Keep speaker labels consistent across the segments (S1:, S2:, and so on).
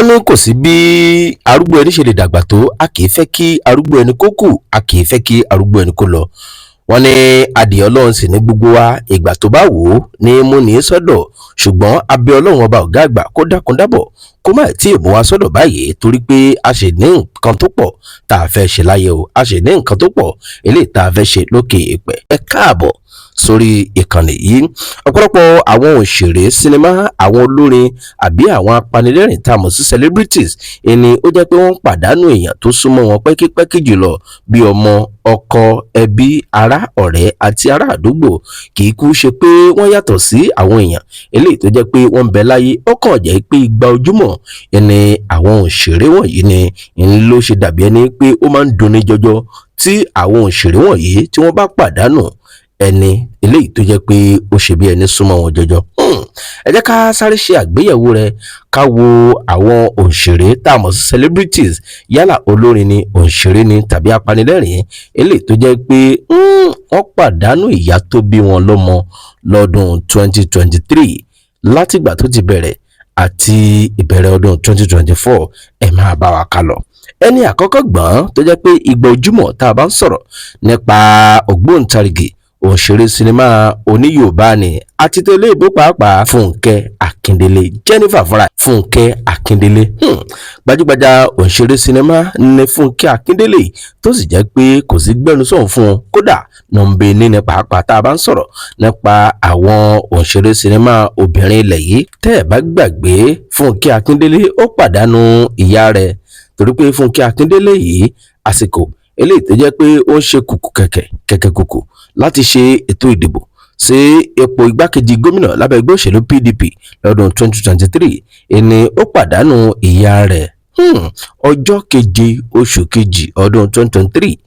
S1: Wọ́n ní kò sí bí arúgbó ẹni ṣe lè dàgbà tó, a kì í fẹ́ kí arúgbó ẹni kó kú, a kì í fẹ́ kí arúgbó ẹni kó lọ. Wọ́n ní adìẹ Ọlọ́run sì ní gbogbo wa, ìgbà tó bá wò ó ní mú ní sọ́dọ̀. Ṣùgbọ́n abẹ́ Ọlọ́run Ọba ọ̀gá àgbà kó dákun dábọ̀ kó má tí ì mú wa sọ́dọ̀ báyìí, torí pé a ṣì ní nǹkan tó pọ̀ tá a fẹ́ ṣe láyé o, a ṣì ní nǹkan tó pọ̀ eléyìí tá a fẹ́ ṣe lókè èèpẹ̀. Ẹ káàbọ̀ sórí ìkànnì yìí. Ọ̀pọ̀lọpọ̀ àwọn òṣèré sinimá, àwọn olórin àbí àwọn apanilẹ́rìn tá a mọ̀ sí celebrities ẹni ó jẹ́ pé wọ́n ń pàdánù èèyàn tó súnmọ́ wọn pẹ́kípẹ́kí jùlọ, bí ọmọ, ọkọ, ẹbí, ará, ọ̀rẹ́ àti ará àdúgbò. Kì í kú ṣe pé wọ́n yàtọ̀ sí àwọn èèyàn eléyìí tó jẹ́ pé wọ́n ń bẹ láyé, ó kàn jẹ́ pé igba ojúmọ́ ẹni àwọn òṣèré wọ̀nyí ni ń ló ṣe dàbí ẹni pé ó máa ń dunni jọjọ tí àwọn òṣèré wọ̀nyí tí wọ́n bá pàdánù ẹni eléyìí tó jẹ́ pé ó ṣe bí ẹni súnmọ́ wọn jọjọ. Ẹ jẹ́ ká sáré ṣe àgbéyẹ̀wò rẹ̀, ká wo àwọn òṣèré tá a mọ̀ sí celebrities, yálà olórin ni, òṣèré ni tàbí apanilẹ́rìn, eléyìí tó jẹ́ pé wọ́n pàdánù ìyá tó bí wọn lọ́mọ lọ́dún 2023, látìgbà tó ti bẹ̀rẹ̀ àti ìbẹ̀rẹ̀ ọdún 2024. Ẹ máa bá wa ká lọ. Ẹni àkọ́kọ́ gbọ̀n tó jẹ́ pé ìgbà ojúmọ́ tá a bá ń sọ̀rọ̀ nípa ògbóǹtarìgì òṣèré sinimá oní Yorùbá ni àti tẹ́lẹ̀ ìbò pàápàá, Fúnkẹ́ Akíndélé, Jennifer fúnra Fúnkẹ́ Akíndélé. Gbajúgbajà òṣèré sinimá ní Fúnkẹ́ Akíndélé, tó sì jẹ́ pé kò sí gbẹnusọ̀hún fún un, kódà nọmba ní ní pàápàá tá a bá ń sọ̀rọ̀ nípa àwọn òṣèré sinimá obìnrin ilẹ̀ yìí. Tẹ́ ẹ̀ bá gbàgbé, Fúnkẹ́ Akíndélé ó pàdánù ìyá rẹ̀, torí pé Fúnkẹ́ Akíndélé yìí, àsìkò eléyìí tó jẹ́ pé ó ń ṣe kùkù kẹ̀kẹ́ kẹ̀kẹ́ kùkù láti ṣe ètò ìdìbò sí ipò igbákejì gómìnà lábẹ́ ẹgbẹ́ òṣèlú PDP lọ́dún 2023 ẹni ó pàdánù ìyá rẹ̀. Ọjọ́ 7 oṣù 2 ọdún 2023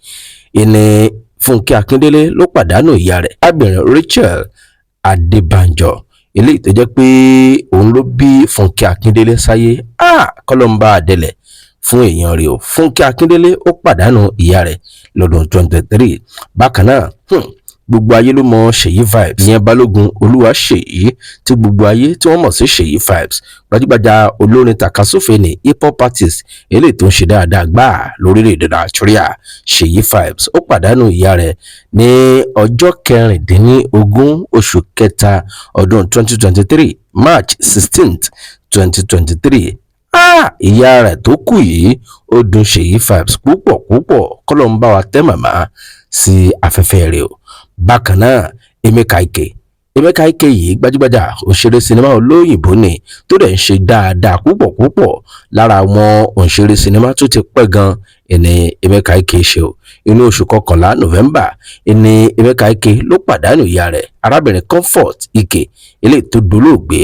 S1: ẹni Fúnkẹ́ Akíndélé ló pàdánù ìyá rẹ̀, arábìnrin Rachel Adébánjọ, eléyìí tó jẹ́ pé òun ló bí Fúnkẹ́ Akíndélé sáyé. Kọ́lọ́mbà àdẹlẹ̀ fún èèyàn rẹ̀ o. Fúnkẹ́ Akíndélé ó pàdánù ìyá rẹ̀ lọ́dún 2023. Bákan náà, gbogbo ayé ló mọ Ṣèyí Vibes, ìyẹn Balógun Olúwaṣèyí tí gbogbo ayé tí wọ́n mọ̀ sí Ṣèyí Vibes, gbajúgbajà olórin tàkasúfèé ní hip hop artist eléyìí tó ń ṣe dáadáa gbáà lórílẹ̀‐èdè Nàìjíríà. Ṣèyí Vibes ó pàdánù ìyá rẹ̀ ní ọjọ́ 16 oṣù 3 ọdún 2023, March 16th, 2023. Ìyá rẹ̀ tó kù yìí, ó dùn Ṣèyí Vibes púpọ̀ púpọ̀. Kọ́lọ́ ń bá wa tẹ́ màmá sí afẹ́fẹ́ rẹ̀ o. Bákan náà, Emeka Ike. Emeka Ike yìí, gbajúgbajà òṣèré sinimá olóyìnbó ni tó dẹ̀ ń ṣe dáadáa púpọ̀ púpọ̀. Lára àwọn òṣèré sinimá tó ti pẹ́ gan ẹni Emeka Ike ṣe o. Inú oṣù 11, November, ẹni Emeka Ike ló pàdánù ìyá rẹ̀, arábìnrin Comfort Ike, eléyìí tó dolóògbé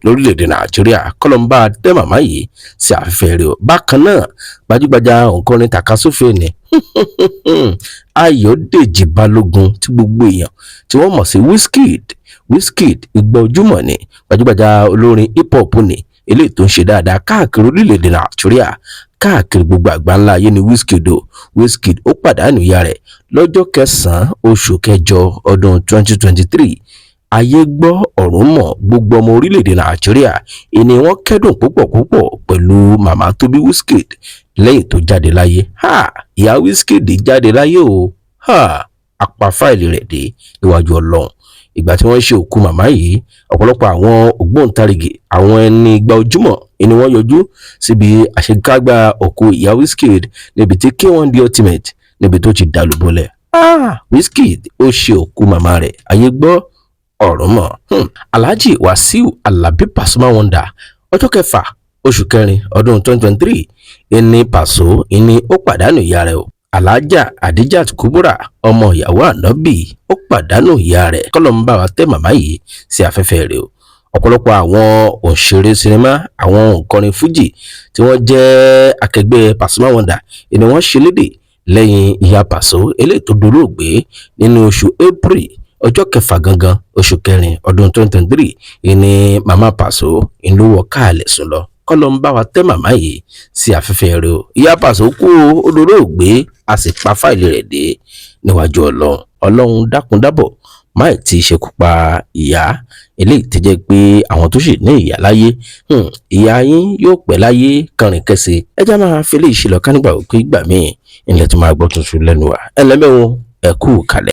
S1: lórílẹ̀‐èdè Nàìjíríà. Kọ́lọ́mbà tẹ́ màmá yìí sí afẹ́fẹ́ rẹ̀ o. Bákan náà, gbajúgbajà òǹkọrin tàkasúfèé ni Ayọ̀dèjì Balógun tí gbogbo èèyàn tí wọ́n mọ̀ sí Wizkid. Wizkid ìgbà ojúmọ́ ni, gbajúgbajà olórin hip hop ni eléyìí tó ń ṣe dáadáa káàkiri orílẹ̀-èdè Nàìjíríà, káàkiri gbogbo àgbáńlá ayé ni Wizkid o. Wizkid ó pàdánù ìyá rẹ̀ lọ́jọ́ 9 oṣù 8 ọdún 2023. Ayé gbọ́, ọ̀run mọ̀, gbogbo ọmọ orílẹ̀-èdè Nàìjíríà ìní wọ́n kẹ́dùn púpọ̀ púpọ̀ pẹ̀lú màmá tó bí Wizkid lẹ́yìn tó jáde láyé. Ha, ìyá Wizkid jáde láyé o. Ha, apá fáìlì rẹ̀ dé níwájú Ọlọ́run. Ìgbà tí wọ́n ṣe òkú màmá yìí, ọ̀pọ̀lọpọ̀ àwọn ògbóǹtarìgì, àwọn ẹni igba ojúmọ́ ni wọ́n yọjú síbi àṣekágbá òkú ìyá Wizkid, níbi tí K1 The Ultimate níbi tó ti dàlúbọ̀lẹ̀. Wizkid ó ṣe òkú màmá rẹ̀, ayé gbọ́, ọ̀rọ̀ mọ̀. Alhaji Wasiu Alabi Pasuma Wonder, ọjọ́ 6 oṣù 4 ọdún 2023 ẹni Paso ẹni ó pàdánù ìyá rẹ̀ o. Alhaja Adijat Kubura, ọmọ ìyàwó ànábì, ó pàdánù ìyá rẹ̀. Kọ́lọ́ ń bá wa tẹ́ màmá yìí sí afẹ́fẹ́ rẹ̀ o. Ọ̀pọ̀lọpọ̀ àwọn òṣèré sinimá, àwọn òǹkọrin fújì tí wọ́n jẹ́ akẹgbẹ́ Pasuma Wonder ni wọ́n ṣe lédè lẹ́yìn ìyá Paso eléyìí tó dolóògbé nínú oṣù April, ọjọ́ 6 gangan oṣù 4 ọdún 2023 ìní màmá Paso ìlú wọ káàlẹ̀ sùn lọ. Kọ́lọ́ ń bá wa tẹ́ màmá yìí sí afẹ́fẹ́ rẹ̀ o. Ìyá Paso kú o, ó dolóògbé, a sì pa fáìlì rẹ̀ dé níwájú Ọlọ́run. Ọlọ́run dákun dábọ̀. Máì tí ì ṣekú pa ìyá eléyìí tó jẹ́ pé àwọn tó sì ní ìyá láyé, ìyá yín yóò pẹ́ láyé kánrin kẹsẹ̀. Ẹ já máa fi eléyìí ṣe lọ ká nígbà wípé ìgbà míì ilẹ̀ tó máa gbọ́ tuntun lẹ́nu wa. Ẹ lẹ́mẹ̀wọ̀n, ẹ kú kalẹ̀.